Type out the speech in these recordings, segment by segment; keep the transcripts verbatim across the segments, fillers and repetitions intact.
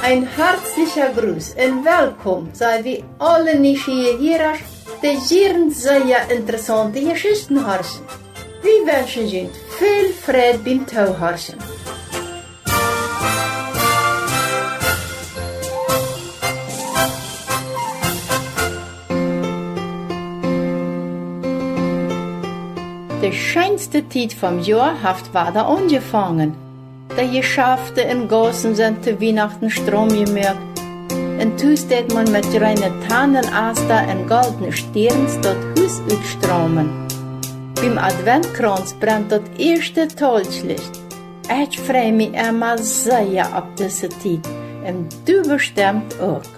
Een hartlicha Gruss un welkom sent wie aule nieschiere Hierasch, dee jieren sea interessaunte Jeschichten horchen. Wie wenschen junt väl Freid biem Toohorchen. De scheenste Tiet vom Joa haft wada aunjefongen. De Jeschafte un Gaussen sent to Wienachten stroomjemoakt, un tus deit maun met jreene Tannenasta un goldne Stierns daut Hus utstraumen. Biem Adventkrauns brennt daut ieeschte Tolchlicht. Ekj frei mie emma sea opp dise Tiet, un du bestemmt uk.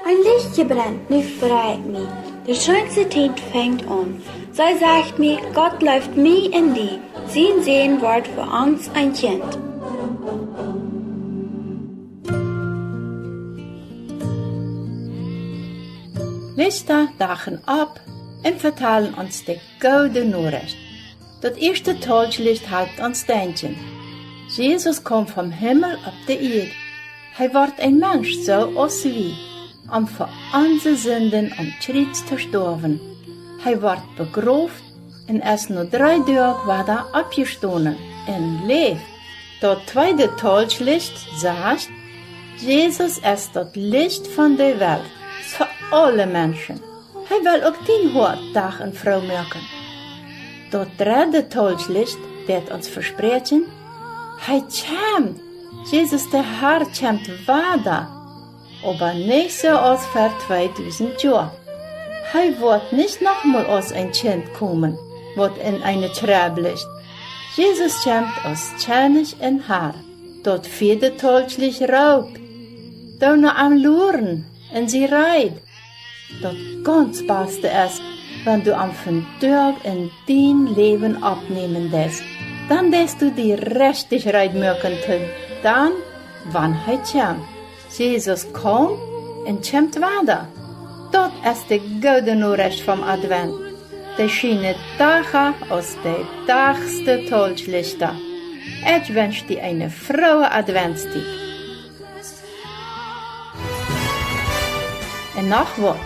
Een Lichtje brennt, nu frei ekj mie. De scheenste Tiet fangt aun. See sajcht mie, Gott leeft mie un die. Sien Sän wort fa ons een Kjint. Lichta dachen opp un vetalen ons de goode Norecht. Daut ieeschte Tolchlicht halpt ons denkjen. Jesus kjeem vom Himmel opp de Ieed. Hee wort een Mensch, soo aus wie, om fa onse Sinden aum Kjriez to stoawen. Hee wort begroft un es no dree Doag wada oppjestonen un läft. Daut tweede Tolchlicht sajcht, Jesus es daut Licht von de Welt, fa aule Menschen. Hee well uk dien Hoat Dach un Fru moaken. Daut dredde Tolchlicht deit ons vespräakjen, hee kjemt. Jesus de Har kjemt wada, oba nich soo aus ver tweedusent Joa. Hee woat nich nochmol aus een Kjint komen, waut en eene Kjrebb licht. Jesus kjemt aus Kjennich un Har. Daut vieede Tolchlicht roopt: Doo no am luren un sie reed. Daut gaunz baste es, wan du am vondoag en dien Läwen oppnämen deist. Dan deist du die rechtich reed moaken to dan, wan hee kjemt. Jesus kjeem un kjemt wada. Daut es de goode Norecht vom Advent. Dee schienen dacha aus de dachste Tolchlichta. Ekj wensch die eene frohe Adventstiet. Un noch waut.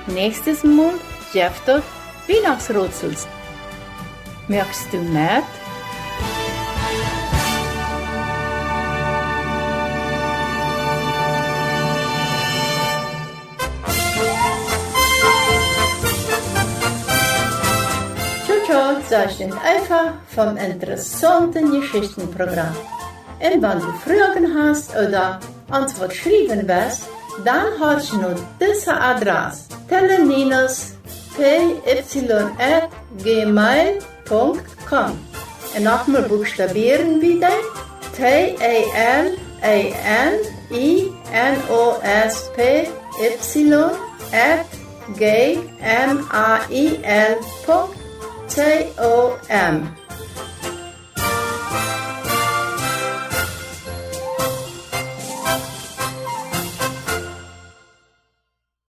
Näakjstet Mol jeft daut Wienachtsrotsels. Moakst du met? Tjo, tjo, sajcht Eva vom interessaunten Jeschichtenprogram. Un wan du Froagen hast ooda ons waut schriewen west, dan horch no dise Adress: teleninos P Y at gmail Punkt com. Un nochmol buchstabieren wie dee: T E L E N I N O S P Y at G M A I L Punkt C O M.